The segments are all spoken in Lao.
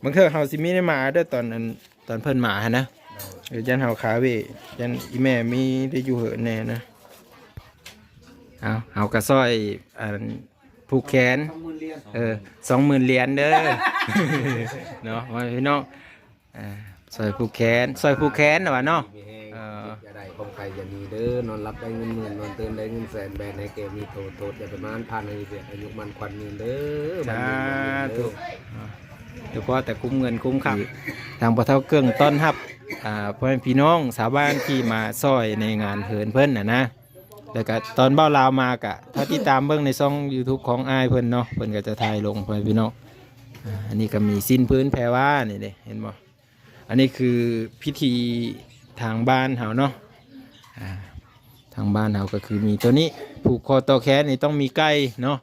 ບາງເທື່ອເຮົາຊິມີໄດ້ມາເດີ ຕອນອັນ ຕອນເພິ່ນມາຫັ້ນນະ ເອີ ຢ້ານເຮົາຄາເວ ຢ້ານອີ່ແມ່ມີໄດ້ຢູ່ເຫີນແດ່ນະ. ເອົາ ເຮົາກໍຊ່ອຍ ອັນ ຜູກແຂນ ສອງໝື່ນຫຼຽນ ເອີ ສອງໝື່ນຫຼຽນເດີ ເນາະ ວ່າພີ່ນ້ອງ ອ່າ ຊ່ອຍຜູກແຂນ ຊ່ອຍຜູກແຂນວ່າເນາະ ມີແຮງ ເອີ ເຈັບຢ່າໄດ້ ຄວາມໄຂ້ຢ່າມີເດີ ນອນຫຼັບໄດ້ເງິນໝື່ນ ນອນຕື່ນໄດ້ເງິນແສນ ແບກໃຫ້ແກ່ມີໂຕ ໂຕດຢ່າປະມານ ຜ່ານໃຫ້ວຽກອາຍຸໝັ້ນຂວັນຍືນເດີ ສາທຸ ເພາະແຕ່ຄຸ້ມເງິນຄຸ້ມຄຳ ທາງພໍ່ເຖົ້າເກິ່ງຕ້ອນຮັບ ອ່າ ພໍ່ແມ່ພີ່ນ້ອງຊາວບ້ານທີ່ມາຊ່ອຍໃນງານເຫີນເພິ່ນນະນະ. ແລ້ວກະຕອນບ່າວລາວມາກະ ຖ້າຕິດຕາມເບິ່ງໃນຊ່ອງຢູທູບຂອງອ້າຍເພິ່ນເນາະ ເພິ່ນກະຈະຖ່າຍລົງ ພໍ່ແມ່ພີ່ນ້ອງ. ອ່າ ອັນນີ້ກະມີສິ້ນພື້ນແພວານີ້ເດ້ ເຫັນບໍ່? ອັນນີ້ຄືພິທີທາງບ້ານເຮົາເນາະ ອ່າ ທາງບ້ານເຮົາກະຄືມີໂຕນີ້ ຜູກຄໍຕໍ່ແຂນນີ້ຕ້ອງມີໄກ່ເນາະ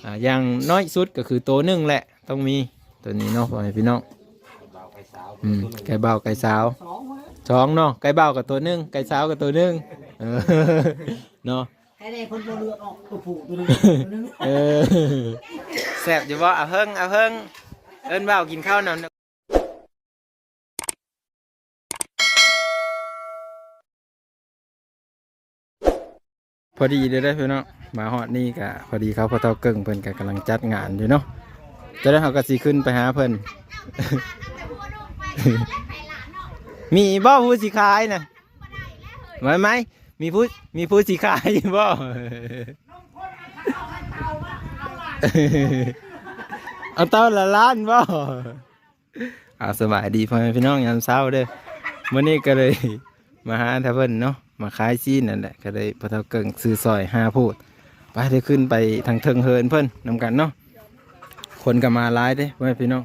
ອ່າ ຢ່າງໜ້ອຍສຸດກະຄືໂຕໜຶ່ງແຫຼະ ຕ້ອງມີໂຕນີ້ເນາະ ພໍ່ແມ່ພີ່ນ້ອງ. ອືມ ໄກ່ບ່າວໄກ່ສາວ ສອງເນາະ ໄກ່ບ່າວກະໂຕໜຶ່ງ ໄກ່ສາວກະໂຕໜຶ່ງ ເອີ ເນາະ ໃຫ້ໄດ້ເພິ່ນບໍ່ເລືອກອອກ ໂຕຜູ້ໂຕໜຶ່ງ ໂຕໜຶ່ງ ເອີ ແຊບຢູ່ບໍ່? ອາເພິ່ງ ອາເພິ່ງ ເອີ້ນບ່າວກິນເຂົ້ານຳ. ພໍດີເດີພີ່ນ້ອງ ມາຮອດນີ້ກະພໍດີເຂົາ ພໍ່ເຖົ້າເກິ່ງເພິ່ນກະກຳລັງຈັດງານຢູ່ເນາະ ຈະໄດ້ເຮົາກະຊິຂຶ້ນໄປຫາເພິ່ນ ມີບໍ່ຜູ້ຊິຂາຍນະ? ໄໝ ໄໝ ມີຜູ້ ມີຜູ້ຊິຂາຍບໍ່? ເອົາເຕົ້າລະລ້ານບໍ່? ອ່າ ສະບາຍດີພໍ່ແມ່ພີ່ນ້ອງຍາມເຊົ້າເດີ ມື້ນີ້ກະເລີຍມາຫາທ່າເພິ່ນເນາະ ມາຂາຍຊີ້ນນັ້ນແຫຼະ ກະເລີຍພໍ່ເຖົ້າເກິ່ງຊື້ຊ່ອຍຫ້າພູດ ໄປ ໄດ້ຂຶ້ນໄປທາງເທິງເຮືອນເພິ່ນນຳກັນເນາະ. ຄົນກະມາຫຼາຍເດ້ພໍ່ແມ່ພີ່ນ້ອງ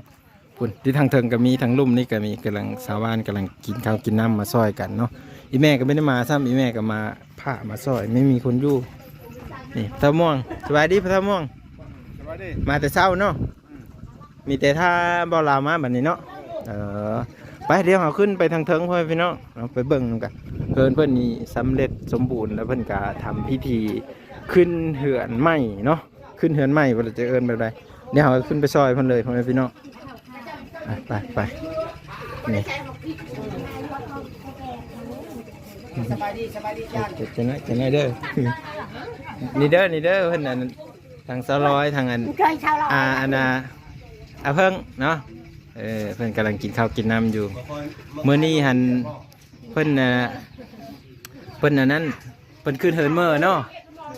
ພຸ້ນ ທີ່ທາງເທິງກະມີ ທາງລຸ່ມນີ້ກະມີ ກຳລັງ ຊາວບ້ານກຳລັງກິນເຂົ້າກິນນ້ຳມາຊ່ອຍກັນເນາະ. ອີ່ແມ່ກະບໍ່ໄດ້ມາຊ້ຳ ອີ່ແມ່ກະມາ ພາມາຊ່ອຍ ໄມ່ມີຄົນຢູ່. ນີ້ ຕາມ່ວງ ສະບາຍດີພໍ່ຕາມ່ວງ ສະບາຍດີ ມາແຕ່ເຊົ້າເນາະ ອືມ ມີແຕ່ຖ້າບ່າວລາວມາບັດນີ້ເນາະ ເອີ ໄປ ດຽວເຮົາຂຶ້ນໄປທາງເທິງ ພໍ່ແມ່ພີ່ນ້ອງ ເຮົາໄປເບິ່ງນຳກັນ ເຮືອນເພິ່ນນີ້ສຳເລັດສົມບູນ ແລ້ວເພິ່ນກະທຳພິທີຂຶ້ນເຮືອນໃໝ່ເນາະ ຂຶ້ນເຮືອນໃໝ່ບໍ່ ຈະເອີ້ນແບບໃດ ດຽວເຮົາຂຶ້ນໄປຊ່ອຍເພິ່ນເລີຍ ພໍ່ແມ່ພີ່ນ້ອງ. ໄປ ໄປ ໄປ ນີ້ ສະບາຍດີ ສະບາຍດີ ຈານ ເຈັບ ເຈັບໜ້ອຍ ເຈັບໜ້ອຍເດີ ນີ້ເດີ ນີ້ເດີ ເພິ່ນອັນ ທາງສາວລອຍ ທາງອັນ ເຄີຍຊາວລອຍ ອ່າ ອັນນ່າ ອາເພິ່ງເນາະ ເອີ ເພິ່ນກຳລັງກິນເຂົ້າກິນນ້ຳຢູ່ ມື້ນີ້ຫັ້ນ ເພິ່ນ ອ່າ ເພິ່ນອັນນັ້ນ ເພິ່ນຂຶ້ນເຮືອນເມີເນາະ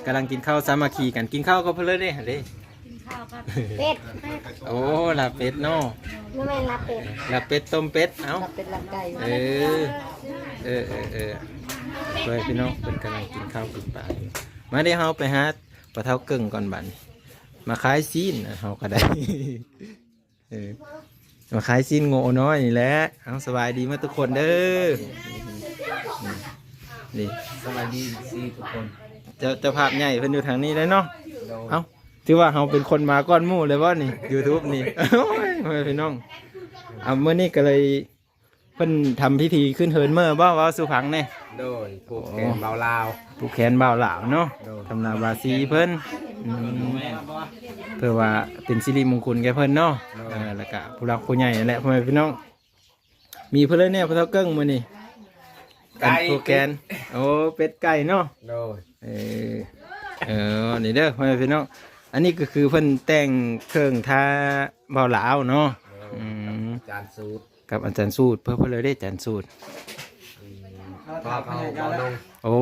ກຳລັງກິນເຂົ້າສາມັກຄີກັນ ກິນເຂົ້າກັບເພິ່ນເລີຍເດ້ ເດ້ ກິນເຂົ້າກັບເປັດ ໂອ້ ລາບເປັດເນາະ ບໍ່ແມ່ນລາບເປັດ ລາບເປັດ ຕົ້ມເປັດ ເອົ້າ ລາບເປັດ ລາບໄກ່ ເອີ ເອີ ເອີ ເອີ ເອີ ພີ່ນ້ອງ ເພິ່ນກຳລັງກິນເຂົ້າກິນປາຢູ່ ມາເດ້ ເຮົາໄປຫາພໍ່ເຖົ້າເກິ່ງກ່ອນບາດນີ້ ມາຂາຍຊີ້ນ ເຮົາກະໄດ້ ເອີ ມາຂາຍຊີ້ນງົວນ້ອຍນີ້ແຫຼະ ເອົາ ສະບາຍດີໝົດທຸກຄົນເດີ ນີ້ ສະບາຍດີ ເອັຟຊີ ທຸກຄົນ ເຈົ້າ ເຈົ້າພາບໃຫຍ່ເພິ່ນຢູ່ທາງນີ້ເດ້ເນາະ ໂດຍ ເອົ້າ ຖືວ່າເຮົາເປັນຄົນມາກ່ອນໝູ່ເລີຍບໍ່ນີ້ ຢູທູບນີ້ ໂອ້ຍ ພໍ່ແມ່ພີ່ນ້ອງ ເອົາ ມື້ນີ້ກະເລີຍ ເພິ່ນທຳພິທີຂຶ້ນເຮືອນເມີບໍ່ ເວົ້າສູ່ຟັງແດ່ ໂດຍ ຜູກແຂນບ່າວລາວ ຜູກແຂນບ່າວລາວເນາະ ໂດຍ ທຳນາວາຊີເພິ່ນ ອືມ ເພື່ອວ່າເປັນສິລິມຸງຄຸນແກ່ເພິ່ນເນາະ ໂດຍ ເອີ ແລ້ວກະຜູ້ຫຼັກຜູ້ໃຫຍ່ຫັ້ນແຫຼະ ພໍ່ແມ່ພີ່ນ້ອງ ມີຜູ້ໃດແດ່ ພໍ່ເຖົ້າເກິ່ງມື້ນີ້ ໄກ່ ອັນຜູກແຂນ ໂອ້ ເປັດໄກ່ເນາະ ໂດຍ ເອີ ເອີ ນີ້ເດີ ພໍ່ແມ່ພີ່ນ້ອງ ອັນນີ້ກະຄືເພິ່ນແຕ່ງເຄື່ອງທ່າບ່າວລາວເນາະ ໂດຍ ອືມ ຈານສູດ ກັບອາຈານສູດ ເພິ່ນ ເພິ່ນເລີຍເດ້ ອາຈານສູດ ອືມ ພໍ່ເຂົາບ່າວນົງ ໂອ້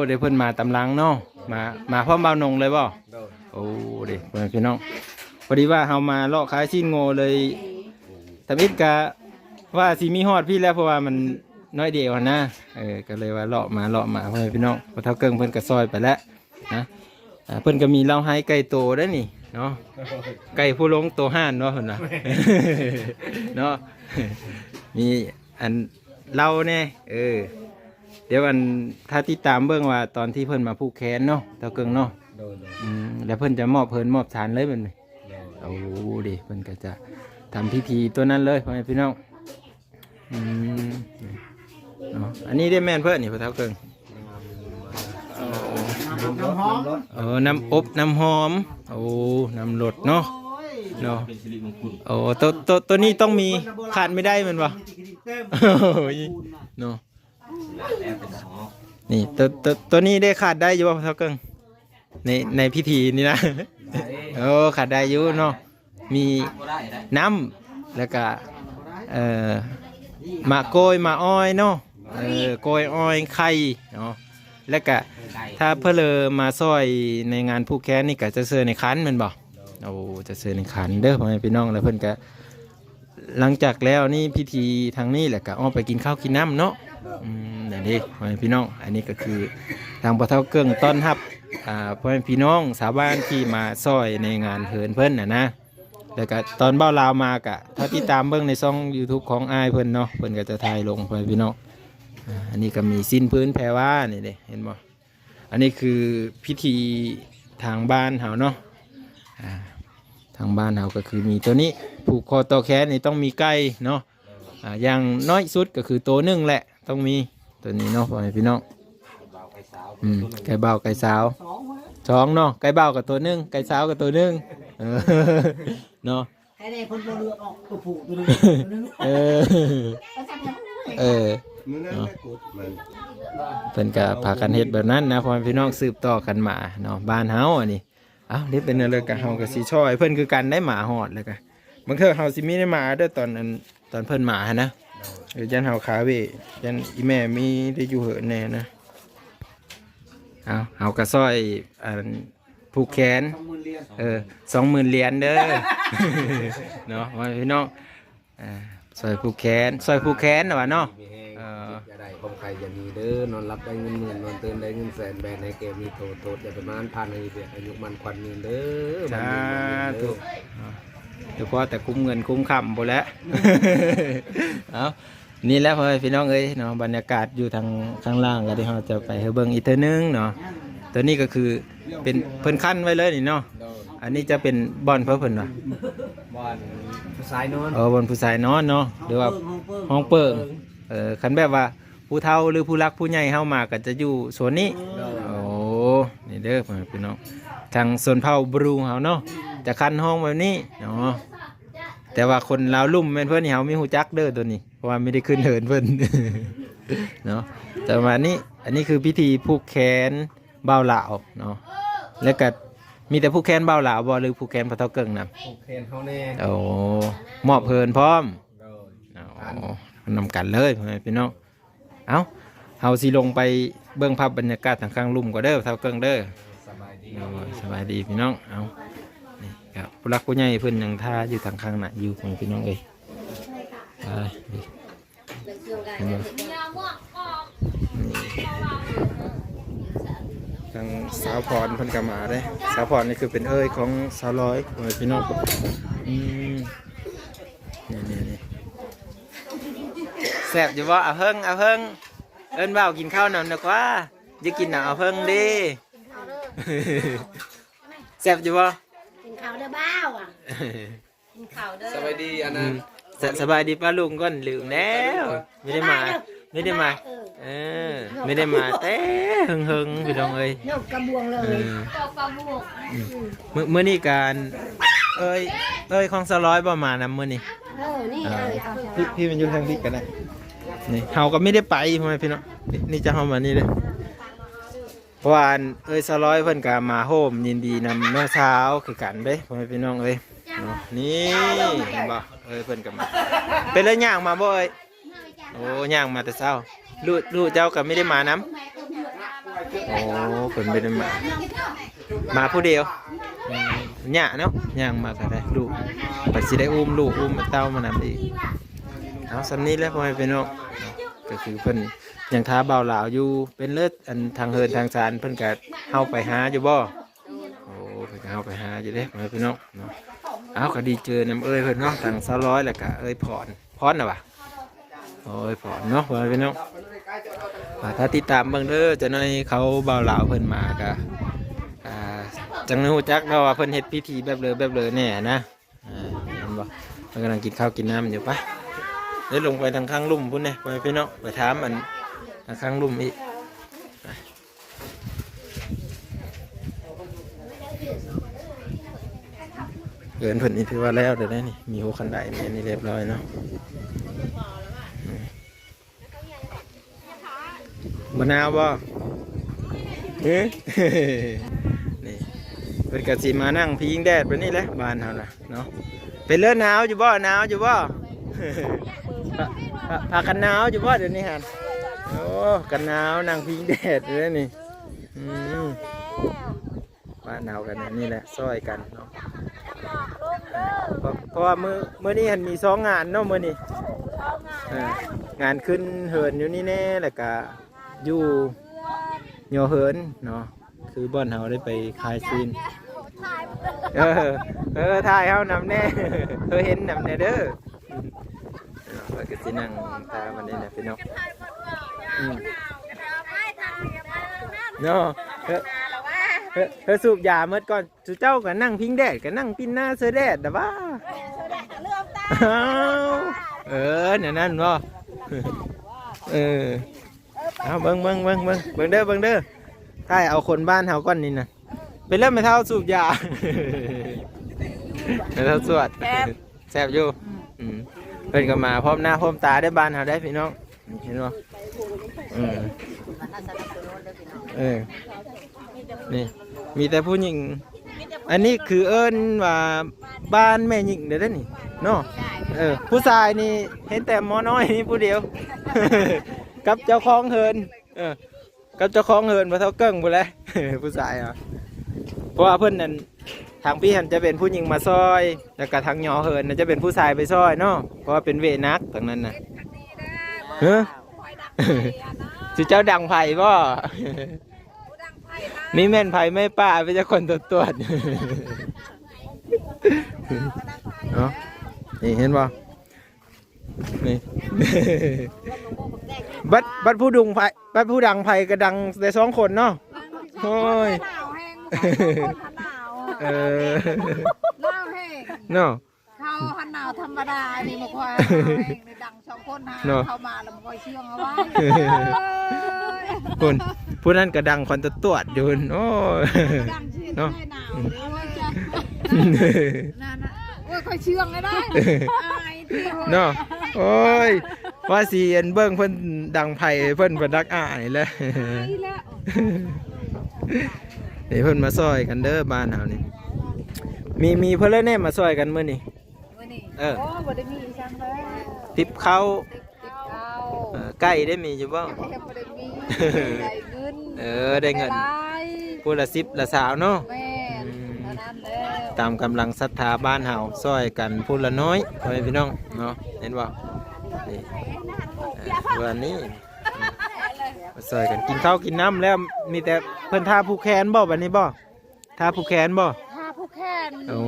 ເດ້ ເພິ່ນມາຕາມຫຼັງເນາະ ມາ ມາພ້ອມບ່າວນົງເລີຍບໍ່ ໂດຍ ໂອ້ ເດ້ ພໍ່ແມ່ພີ່ນ້ອງ ພໍດີວ່າເຮົາມາເລາະຂາຍຊີ້ນງົວເລີຍ ທຳອິດກະວ່າຊິມີຮອດພີ້ແລ້ວ ເພາະວ່າມັນນ້ອຍດຽວຫັ້ນນະ ເອີ ກະເລີຍວ່າເລາະມາເລາະມາ ພໍ່ແມ່ພີ່ນ້ອງ ພໍ່ເຖົ້າເກິ່ງເພິ່ນກະຊ່ອຍໄປແລ້ວ ນະ ອ່າ ເພິ່ນກະມີເລົ້າໄຮໄກ່ໂຕໄດ້ນີ້ເນາະ ໄກ່ຜູ້ລົງໂຕຮ້ານເນາະ ເພິ່ນວ່າ ເນາະ ມີອັນເຫຼົ້າແດ່ ເອີ ດຽວອັນ ຖ້າຕິດຕາມເບິ່ງວ່າຕອນທີ່ເພິ່ນມາຜູກແຂນເນາະ ເຖົ້າເກິ່ງເນາະ ໂດຍ ໂດຍ ອືມ ແລ້ວເພິ່ນຈະມອບເຮືອນມອບຊານເລີຍບັດນີ້ ໂດຍ ໂອ້ ເດ້ ເພິ່ນກະຈະທຳພິທີໂຕນັ້ນເລີຍ ພໍ່ແມ່ພີ່ນ້ອງ ອືມ ເນາະ ອັນນີ້ເດ້ແມ່ນເພິ່ນນີ້ ພໍ່ເຖົ້າເກິ່ງ ນ້ຳ ນ້ຳຫອມ ເອີ ນ້ຳອົບ ນ້ຳຫອມ ໂອ້ ນ້ຳລົດເນາະ ໂອ້ຍ ເນາະ ເປັນສິລິມົງຄຸນ. ໂອ້ ໂຕ ໂຕ ໂຕນີ້ຕ້ອງມີ ຂາດບໍ່ໄດ້ແມ່ນບໍ່? ໂອ້ຍ ເນາະ ນີ້ ໂຕ ໂຕ ໂຕນີ້ໄດ້ຂາດໄດ້ຢູ່ບໍ່ ພໍ່ເຖົ້າເກິ່ງ? ໃນ ໃນພິທີນີ້ນະ ໄດ້ ໂອ້ ຂາດໄດ້ຢູ່ເນາະ ມີ ຂາດບໍ່ໄດ້ໄດ໋ ນ້ຳ ແລ້ວກະ ເອີ ໝາກກ້ອຍ ໝາກອ້ອຍເນາະ ເອີ ກ້ອຍອ້ອຍ ໄຂ່ເນາະ ແລ້ວກະ ໄຂ່ ຖ້າເພິ່ນເລີມາຊ່ອຍໃນງານຜູກແຂນນີ້ ກະຈະເຊີໃນຂັນແມ່ນບໍ່? ໂອ້ ຈະເຊີໃນຂັນເດີ ພໍ່ແມ່ພີ່ນ້ອງ ແລ້ວເພິ່ນກະ ຫຼັງຈາກແລ້ວນີ້ພິທີທາງນີ້ ແລ້ວກະອອກໄປກິນເຂົ້າກິນນ້ຳເນາະ. ອືມ ນັ້ນເດ້ ພໍ່ແມ່ພີ່ນ້ອງ ອັນນີ້ກໍຄືທາງພໍ່ເຖົ້າເກິ່ງຕ້ອນຮັບ ອ່າ ພໍ່ແມ່ພີ່ນ້ອງຊາວບ້ານທີ່ມາຊ່ອຍໃນງານເຮືອນເພິ່ນນະນະ. ແລ້ວກະຕອນບ່າວລາວມາກະ ຖ້າຕິດຕາມເບິ່ງໃນຊ່ອງຢູທູບຂອງອ້າຍເພິ່ນເນາະ ເພິ່ນກໍຈະຖ່າຍລົງ ພໍ່ແມ່ພີ່ນ້ອງ. ອ່າ ອັນນີ້ກໍມີສິ້ນພື້ນແພວານີ້ເດ້ ເຫັນບໍ່? ອັນນີ້ຄືພິທີທາງບ້ານເຮົາເນາະ ອ່າ ທາງບ້ານເຮົາກໍຄືມີໂຕນີ້ ຜູກຄໍຕໍ່ແຂນນີ້ຕ້ອງມີໄກ່ເນາະ ອ່າ ຢ່າງໜ້ອຍສຸດກໍຄືໂຕໜຶ່ງແຫຼະ ຕ້ອງມີໂຕນີ້ເນາະ ພໍ່ແມ່ພີ່ນ້ອງ. ອືມ ໄກ່ບ່າວໄກ່ສາວ ສອງເນາະ ໄກ່ບ່າວກໍໂຕໜຶ່ງ ໄກ່ສາວກໍໂຕໜຶ່ງ ເອີ ເນາະ. ແຕ່ໃດເພິ່ນບໍ່ເລືອກອອກຕົວຜູ້ຕົວໜຶ່ງ ຕົວໜຶ່ງ ເອີ ເອີ ເນາະ ເພິ່ນກໍພາກັນເຮັດແບບນັ້ນນະ ພໍ່ແມ່ພີ່ນ້ອງ ສືບຕໍ່ກັນມາເນາະ ບ້ານເຮົາອັນນີ້. ເອົ້າ ເຮັດເປັນແນວໃດກໍເຮົາກໍຊິຊ່ອຍເພິ່ນຄືກັນໄດ໋ ໝາຮອດແລ້ວກໍ ບາງເທື່ອເຮົາຊິມີໄດ້ມາເດີ ຕອນອັນ ຕອນເພິ່ນມາຫັ້ນນະ ເອີ ຢ້ານເຮົາຄາເວ ຢ້ານອີ່ແມ່ມີໄດ້ຢູ່ເຫີນແດ່ນະ. ເອົ້າ ເຮົາກໍຊ່ອຍອັນ ຜູກແຂນ ສອງໝື່ນຫຼຽນ ເອີ ສອງໝື່ນຫຼຽນເດີ ເນາະ ພໍ່ແມ່ພີ່ນ້ອງ ອ່າ ຊ່ອຍຜູກແຂນ ຊ່ອຍຜູກແຂນນະວ່າເນາະ ມີແຮງ ເອີ ເຈັບຢ່າໄດ້ ຄວາມໄຂ້ຢ່າມີເດີ ນອນຫຼັບໄດ້ເງິນໝື່ນ ນອນຕື່ນໄດ້ເງິນແສນ ແບບໃຫ້ແກ້ມີໂທດ ໂທດຢ່າໄປມານ ຜ່ານໃຫ້ແບບອາຍຸໝັ້ນຂວັນຍືນເດີ ສາທຸ ເອີ ເພາະແຕ່ຄຸ້ມເງິນຄຸ້ມຄຳພຸ້ນແຫຼະ ເອົ້າ ນີ້ແຫຼະ ພໍ່ແມ່ພີ່ນ້ອງເອີຍເນາະ ບັນຍາກາດຢູ່ທາງຂ້າງລ່າງ ກໍທີ່ເຮົາຈະໄປໃຫ້ເບິ່ງອີກເທື່ອໜຶ່ງເນາະ. ຕົວນີ້ກໍຄືເປັນ ເພິ່ນຄັ້ນໄວ້ເລີຍນີ້ເນາະ ໂດຍ ອັນນີ້ຈະເປັນບ່ອນເພິ່ນວ່າ ບ່ອນຜູ້ຊາຍນອນ ເອີ ບ່ອນຜູ້ຊາຍນອນເນາະ ຫຼືວ່າຫ້ອງເປິງ ຫ້ອງເປິງ ເອີ ຄັນແບບວ່າຜູ້ເຖົ້າ ຫຼື ຜູ້ຫຼັກຜູ້ໃຫຍ່ເຮົາມາກໍຈະຢູ່ໂຊນນີ້ ໂດຍ ໂອ້ ນີ້ເດີ ພໍ່ແມ່ພີ່ນ້ອງ ທາງຊົນເຜົ່າບຣູເຮົາເນາະ ຈະຄັ້ນຫ້ອງແບບນີ້ເນາະ ແຕ່ວ່າຄົນລາວລຸ່ມແມ່ນເພິ່ນນີ້ ເຮົາມີຮູ້ຈັກເດີຕົວນີ້ ເພາະວ່າມີໄດ້ຂຶ້ນເຮືອນເພິ່ນເນາະ ປະມານນີ້. ອັນນີ້ຄືພິທີຜູກແຂນບ່າວລາວເນາະ ແລ້ວກະມີແຕ່ຜູກແຂນບ່າວລາວບໍ່ ຫຼືຜູກແຂນພໍ່ເຖົ້າເກິ່ງນຳ? ຜູກແຂນເຮົາແດ່ ໂອ້ ມອບເຮືອນພ້ອມ ໂດຍ ໂອ້ ນຳກັນເລີຍ ພໍ່ແມ່ພີ່ນ້ອງ. ເອົ້າ ເຮົາຊິລົງໄປເບິ່ງພາບບັນຍາກາດທາງຂ້າງລຸ່ມກ່ອນເດີ ເຖົ້າເກິ່ງເດີ. ສະບາຍດີ ໂອ້ຍ ສະບາຍດີພີ່ນ້ອງ. ເອົ້າ ນີ້ກໍຜູ້ຫຼັກຜູ້ໃຫຍ່ເພິ່ນຍັງຖ້າຢູ່ທາງຂ້າງໜ້າຢູ່ ພີ່ນ້ອງເອີຍ. ໄປ ນີ້ ທາງສາວພອນເພິ່ນກໍມາເດ້. ສາວພອນນີ້ຄືເປັນເອື້ອຍຂອງສາວລອຍ ພີ່ນ້ອງ. ອືມ ນີ້ໆໆ ແຊບຢູ່ບໍ່? ອາເພິ່ງ ອາເພິ່ງ ເອີ້ນບ່າວກິນເຂົ້ານຳນະກວ່າ. ຢາກກິນນຳອາເພິ່ງເດ້. ແຊບຢູ່ບໍ່? ກິນເຂົ້າເດີບ່າວ. ກິນເຂົ້າເດີ. ສະບາຍດີ ອັນນັ້ນ ອືມ ສະ ສະບາຍດີປ້າລຸງກ່ອນ ລືມແລ້ວ ບໍ່ໄດ້ມາ ບໍ່ໄດ້ມາ ເອີ ບໍ່ໄດ້ມາແຕ່ເຫິງໆ ພີ່ນ້ອງເອີຍ. ເອີ ມື້ ມື້ນີ້ການ ເອີຍ ເອີຍຂອງສາວລອຍບໍ່ມານຳມື້ນີ້? ເອີ ນີ້ ເອີ ເອີຍ ພີ່ ພີ່ມາຢູ່ທາງພີ້ກໍໄດ້. ນີ້ເຮົາກໍມີໄດ້ໄປ ພໍ່ແມ່ພີ່ນ້ອງ. ນີ້ ນີ້ຈະເຮົາມານີ້ເດ້. ເພາະວ່າອັນເອື້ອຍສາວລອຍເພິ່ນກໍມາໂຮມຍິນດີນຳນ້ອງສາວຄືກັນເດ້ ພໍ່ແມ່ພີ່ນ້ອງເອີຍເນາະ. ນີ້ເຫັນບໍ່ ເອື້ອຍເພິ່ນກໍມາ. ເປັນລະຍ່າງມາບໍ່ເອີຍ? ໂອ້ ຍ່າງມາແຕ່ເຊົ້າ. ລູກ ລູກເຈົ້າກໍມີໄດ້ມານຳ? ໂອ້ ເພິ່ນບໍ່ໄດ້ມາ ມາຜູ້ດຽວ. ອືມ ຍາກເນາະ ຍ່າງມາກໍໄດ້ ລູກ ບັດຊິໄດ້ອຸ້ມລູກອຸ້ມເຕົ້າມານຳອີກ. ເອົາ ສ່ຳນີ້ແຫຼະ ພໍ່ແມ່ພີ່ນ້ອງ ກໍຄືເພິ່ນ ຍັງຖ້າບ່າວລາວຢູ່ ເປັນເລີດ ອັນທາງເຮືອນທາງຊານເພິ່ນກະເຮົາໄປຫາຢູ່ບໍ່? ໂອ້ ເພິ່ນກະເຮົາໄປຫາຢູ່ເດ້ ພໍ່ແມ່ພີ່ນ້ອງເນາະ. ເອົາ ກໍດີເຈີນຳເອື້ອຍເພິ່ນເນາະ ທາງສາວລອຍ ແລ້ວກະເອື້ອຍພອນ ພອນນະຫວາ? ໂອ້ຍ ພອນເນາະ ພໍ່ແມ່ພີ່ນ້ອງ. ອ່າ ຖ້າຕິດຕາມເບິ່ງເດີ ຈັກໜ້ອຍເຂົາບ່າວລາວເພິ່ນມາກະ ອ່າ ຈັ່ງໄດ້ຮູ້ຈັກເນາະວ່າເພິ່ນເຮັດພິທີແບບເລີ ແບບເລີແດ່ນະ. ອ່າ ເຫັນບໍ່ ເພິ່ນກຳລັງກິນເຂົ້າກິນນ້ຳຢູ່. ໄປ ເດີນລົງໄປທາງຂ້າງລຸ່ມພຸ້ນເດ້ ພໍ່ແມ່ພີ່ນ້ອງ ໄປຖາມອັນ ທາງຂ້າງລຸ່ມອີກ. ໄປ ເອີ ເພິ່ນ ເພິ່ນນີ້ຖືວ່າແລ້ວໄດ້ນີ້ ມີຫົວຄັນໄດແມ່ນນີ້ຮຽບຮ້ອຍເນາະ. ອືມ ບໍ່ໜາວບໍ່? ເອີ ນີ້ ເພິ່ນກໍຊິມານັ່ງພິງແດດແບບນີ້ແຫຼະ ບ້ານເຮົານະເນາະ. ເປັນເລີ ໜາວຢູ່ບໍ່? ໜາວຢູ່ບໍ່? ພາ ພາ ພາກັນໜາວຢູ່ບໍ່ດຽວນີ້ຫັ້ນ? ໂອ້ ກັນໜາວ ນັ່ງພິງແດດຢູ່ເດ້ນີ້. ອືມ ບ້ານເຮົາກັນນີ້ແຫຼະ ຊ່ອຍກັນເນາະ. ເພາະ ເພາະວ່າມື້ ມື້ນີ້ຫັ້ນມີສອງງານເນາະ ມື້ນີ້. ເອີ ງານຂຶ້ນເຮືອນຢູ່ນີ້ແດ່ ແລ້ວກະຢູ່ຍໍເຮືອນເນາະ ຄືບ່ອນເຮົາໄດ້ໄປຂາຍຊີ້ນ. ເອີ ເອີ ຖ່າຍເຮົານຳແດ່ ເອີ ເຫັນນຳແດ່ເດີ. ເພິ່ນກໍຊິນັ່ງຕາມອັນນີ້ແຫຼະພີ່ນ້ອງ. ອືມ ເນາະ ເອີ ເອີ ສູບຢາໝົດກ່ອນ ສຸເຈົ້າກໍນັ່ງພິງແດດ ກໍນັ່ງປິ່ນໜ້າເຊີແດດດະຫວາ. ເອີ ແນວນັ້ນບໍ່? ເອີ ເອົາ ເບິ່ງ ເບິ່ງ ເບິ່ງ ເບິ່ງ ເບິ່ງເດີ ເບິ່ງເດີ ຖ່າຍເອົາຄົນບ້ານເຮົາກ່ອນນີ້ນະ. ເປັນເລື່ອງແມ່ເຖົ້າສູບຢາ ແມ່ເຖົ້າສວດ ແຊບ ແຊບຢູ່. ອືມ ອືມ ເພິ່ນກໍມາພ້ອມໜ້າພ້ອມຕາໄດ້ ບ້ານເຮົາໄດ້ພີ່ນ້ອງ ເຫັນບໍ່? ເອີ ເອີ ນີ້ມີແຕ່ຜູ້ຍິງ ອັນນີ້ຄືເອີ້ນວ່າບ້ານແມ່ຍິງເດ້ນີ້ເນາະ. ເອີ ຜູ້ຊາຍນີ້ເຫັນແຕ່ໝໍນ້ອຍນີ້ຜູ້ດຽວ ກັບເຈົ້າຂອງເຮືອນ. ເອີ ກັບເຈົ້າຂອງເຮືອນ ພໍ່ເຖົ້າເກິ່ງພຸ້ນແຫຼະ ຜູ້ຊາຍເນາະ. ເພາະວ່າເພິ່ນນັ້ນ ທາງພີ້ຫັ້ນຈະເປັນຜູ້ຍິງມາຊ່ອຍ ແລ້ວກະທາງຍໍເຮືອນນະຈະເປັນຜູ້ຊາຍໄປຊ່ອຍເນາະ ເພາະວ່າເປັນເວໜັກທາງນັ້ນນະ. ຮະ ຊິເຈົ້າດັງໄຟບໍ່? ມີແມ່ນໄຟໄໝ້ປ້າ ໄປຈັກຄົນຕວດໆ ເນາະ. ນີ້ເຫັນບໍ່? ນີ້ ບັດ ບັດຜູ້ດຸງໄຟ ບັດຜູ້ດັງໄຟກໍດັງແຕ່ສອງຄົນເນາະ. ໂອ້ຍ ໜາວແຮງ ເອີ ໜາວແຮງເນາະ. ເຮົາຫັ້ນໜາວທຳມະດາ ອັນນີ້ບໍ່ຄ່ອຍໜາວແຮງ ດັງສອງຄົນຫາ ເນາະ ເຂົ້າມາແລ້ວບໍ່ຄ່ອຍເຊື່ອງເອົາໄວ້. ພຸ້ນ ຜູ້ນັ້ນກໍດັງຄວັນຕະຕວດຢູ່ພຸ້ນ. ໂອ້ຍ ດັງຊິເນາະ ໄດ້ໜາວເລີຍ ນັ້ນນະ. ໂອ້ຍ ຂ້ອຍເຊື່ອງໄດ້ ອາຍຕິ ເນາະ. ໂອ້ຍ ວ່າຊິອັນເບິ່ງເພິ່ນດັງໄຟ ເພິ່ນ ເພິ່ນດັກອາຍແຫຼະ ອາຍແລ້ວ. ນີ້ເພິ່ນມາຊ່ອຍກັນເດີ ບ້ານເຮົານີ້ ມີ ມີເພິ່ນແລ້ວແດ່ມາຊ່ອຍກັນມື້ນີ້. ມື້ນີ້ ເອີ ໂອ້ ບໍ່ໄດ້ມີອີ່ຫຍັງເລີຍ ຕິບເຂົ້າ ຕິບເຂົ້າ ເອີ ໄກ່ໄດ້ມີຢູ່ບໍ່? ບໍ່ໄດ້ມີ ໄດ້ເງິນ ເອີ ໄດ້ເງິນ ໄດ້ຫຼາຍ ຜູ້ລະສິບລະຊາວເນາະ. ແມ່ນ ອືມ ເທົ່ານັ້ນແຫຼະ ຕາມກຳລັງສັດທາບ້ານເຮົາ ຊ່ອຍກັນຜູ້ລະໜ້ອຍ ພໍ່ແມ່ພີ່ນ້ອງເນາະ. ເຫັນບໍ່? ນີ້ ເອີ ວັນນີ້ມາຊ່ອຍກັນກິນເຂົ້າກິນນ້ຳແລ້ວ ມີແຕ່ເພິ່ນຖ້າຜູກແຂນບໍ່ ບັດນີ້ບໍ່? ຖ້າຜູກແຂນບໍ່? ຖ້າຜູກແຂນ ໂອ້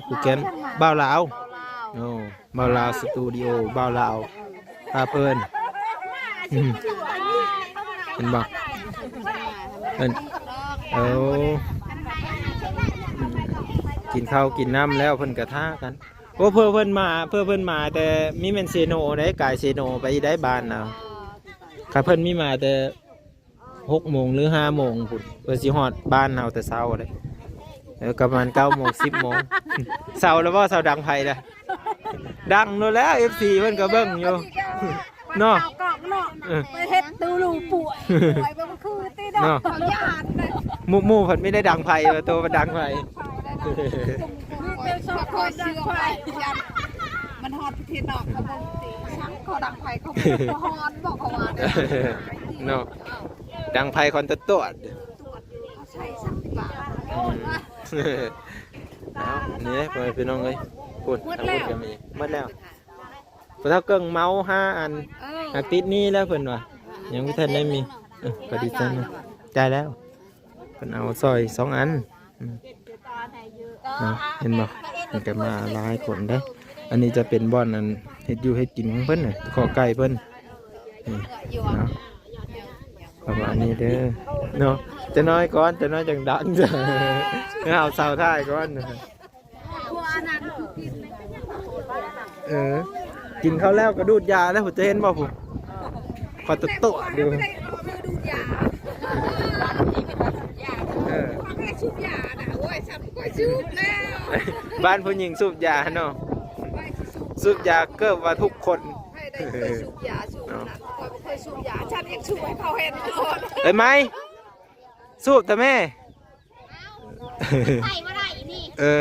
ຜູກແຂນ ບ່າວລາວ ບ່າວລາວ ໂອ້ ບ່າວລາວສະຕູດິໂອ ບ່າວລາວ ຖ້າເພິ່ນ ອືມ ເຫັນບໍ່? ເພິ່ນ ໂອ້ ກິນເຂົ້າກິນນ້ຳແລ້ວເພິ່ນກະຖ້າກັນ. ໂອ້ ເພື່ອເພິ່ນມາ ເພື່ອເພິ່ນມາແຕ່ມີແມ່ນເຊໂນໄດ໋ ກາຍເຊໂນໄປໄດ້ ບ້ານລາວ. ຄັນເພິ່ນມີມາແຕ່ ຫົກໂມງ ຫຼື ຫ້າໂມງພຸ້ນ ເພື່ອຊິຮອດບ້ານເຮົາແຕ່ເຊົ້າເດ້. ເອີ ກະປະມານເກົ້າໂມງ ສິບໂມງ. ເຊົາແລ້ວບໍ່? ເຊົາດັງໄຟແລ້ວ ດັງໂລດແລ້ວ ເອັຟຊີ ເພິ່ນກໍເບິ່ງຢູ່ເນາະ. ເອົາກ້ອງເນາະ ເອີ ໄປເຮັດຕູລູປ່ວຍ ປ່ວຍບໍ່ຄືຕິເນາະ ເນາະ ເຂົາຢ້ານເດ້. ໝູ່ ໝູ່ເພິ່ນມີໄດ້ດັງໄຟ ໂຕມັນດັງໄຟ ມີແຕ່ສອງຄົນດັງໄຟ. ມັນຮອດປະເທດນອກ ເຂົາບໍ່ຕິ ຊ່າງເຂົາດັງໄຟ ເຂົາບໍ່ຮ້ອນບໍ່ ເຂົາວ່າເນາະ. ດັງໄຟຄອນຕະຕວດ ເອົາ ນີ້ເດ້ ພໍ່ແມ່ພີ່ນ້ອງເອີຍ ພຸ້ນ ທາງພຸ້ນກໍມີ ໝົດແລ້ວ. ພໍ່ເຖົ້າເກິ່ງເມົາຫ້າອັນ ເອີ ຫາກຕິດໜີ້ແລ້ວເພິ່ນວ່າ ຍັງບໍ່ທັນໄດ້ມີ. ເອີ ກໍດີໃຈນຳ ຈ່າຍແລ້ວ ເພິ່ນເອົາຊ່ອຍສອງອັນ. ອືມ ເນາະ ເຫັນບໍ່? ມັນກໍມາຫຼາຍຄົນເດ້. ອັນນີ້ຈະເປັນບ່ອນອັນເຮັດຢູ່ເຮັດກິນຂອງເພິ່ນນະ ເຄາະໄກ່ເພິ່ນ. ນີ້ເນາະ ປະມານນີ້ເດີເນາະ. ຈະນ້ອຍກ່ອນ ຈະນ້ອຍຈັ່ງດັງ ເອົາເຊົາທ້າຍກ່ອນ. ເອີ ກິນເຂົ້າແລ້ວກໍດູດຢາແລ້ວ ເຈົ້າເຫັນບໍ່ພຸ້ນ? ຂໍໂຕະໆ ຢູ່ ເອີ ສູບຢານະ ໂອ້ ໄປ ສັນຂ້ອຍສູບແລ້ວ ບ້ານຜູ້ຍິງສູບຢາເນາະ ໄປຊິສູບ ສູບຢາເກືອບວ່າທຸກຄົນ ໃຜໄດ້ເຄີຍສູບຢາສູບນັ້ນ ຂ້ອຍບໍ່ເຄີຍສູບຢາ ສັນຍັງສູບໃຫ້ເຂົາເຫັນໂລດ ເອີຍ ໄມ້ ສູບແຕ່ແມ່ ໃສ່ບໍ່ໄດ້ນີ້ ເອີ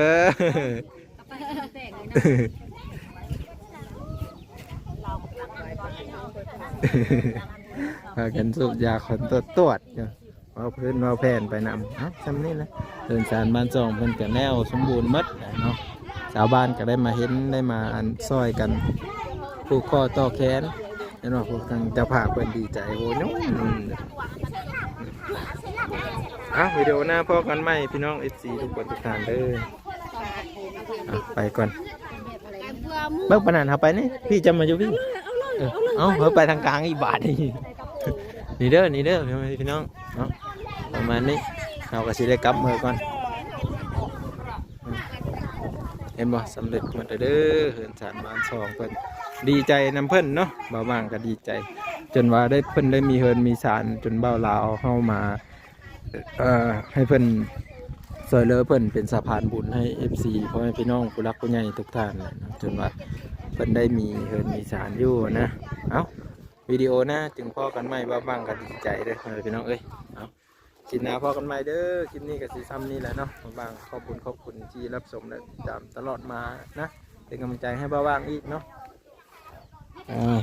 ພາກັນສູບຢາຄົນຕວດໆຢູ່ ເວົ້າພື້ນເວົ້າແຜ່ນໄປນຳ ເອົ້າ ຊ່ຳນີ້ແຫຼະ ເຮືອນຊານບ້ານຊ່ອງເພິ່ນກະແລ້ວສົມບູນໝົດແຫຼະເນາະ ຊາວບ້ານກະໄດ້ມາເຫັນ ໄດ້ມາອັນຊ່ອຍກັນ ຜູກຂໍ້ຕໍ່ແຂນ ເຫັນບໍ່ ພວກທາງເຈົ້າພາບເພິ່ນດີໃຈ ໂອ້ ຍືມ ອ່ະ ວິດີໂອໜ້າພໍ້ກັນໃໝ່ ພີ່ນ້ອງເອັຟຊີທຸກຄົນທຸກທ່ານເດີ ອ່ະ ໄປກ່ອນ ເບິ່ງປານນັ້ນ ເຮົາໄປນີ້ ພີ່ຈະມາຢູ່ພີ່ ເອີ ເອົາ ເຮົາໄປທາງກາງອີກບາດນີ້ ນີ້ເດີ ນີ້ເດີ ພີ່ນ້ອງເນາະ ປະມານນີ້ ເຮົາກະຊິໄດ້ກັບເມືອກ່ອນ ເຫັນບໍ່ ສຳເລັດໝົດແລ້ວເດີ ເຮືອນຊານບ້ານຊ່ອງເພິ່ນ ດີໃຈນຳເພິ່ນເນາະ ບ່າວຫວ່າງກະດີໃຈ ຈົນວ່າໄດ້ ເພິ່ນໄດ້ມີເຮືອນມີຊານ ຈົນບ່າວລາວເຮົາມາ ເອີ ໃຫ້ເພິ່ນຊ່ວຍເຫຼືອ ເພິ່ນເປັນສະພານບຸນໃຫ້ເອັຟຊີ ພໍ່ແມ່ພີ່ນ້ອງຜູ້ຫຼັກຜູ້ໃຫຍ່ທຸກທ່ານແຫຼະເນາະ ຈົນວ່າເພິ່ນໄດ້ມີເຮືອນມີຊານຢູ່ນະ ເອົ້າ ວິດີໂອໜ້າຈຶ່ງພໍ້ກັນໃໝ່ ບ່າວຫວ່າງກະດີໃຈເດີ ພໍ່ແມ່ພີ່ນ້ອງເອີຍ ເອົ້າ ຄລິບໜ້າພໍ້ກັນໃໝ່ເດີ ຄລິບນີ້ກະຊິຊ່ຳນີ້ແຫຼະເນາະ ບ່າວຫວ່າງຂອບຄຸນ ຂອບຄຸນທີ່ຮັບຊົມ ແລະ ຕິດຕາມຕະຫຼອດມານະ ເປັນກຳລັງໃຈໃຫ້ບ່າວຫວ່າງອີກເນາະ ອ່າ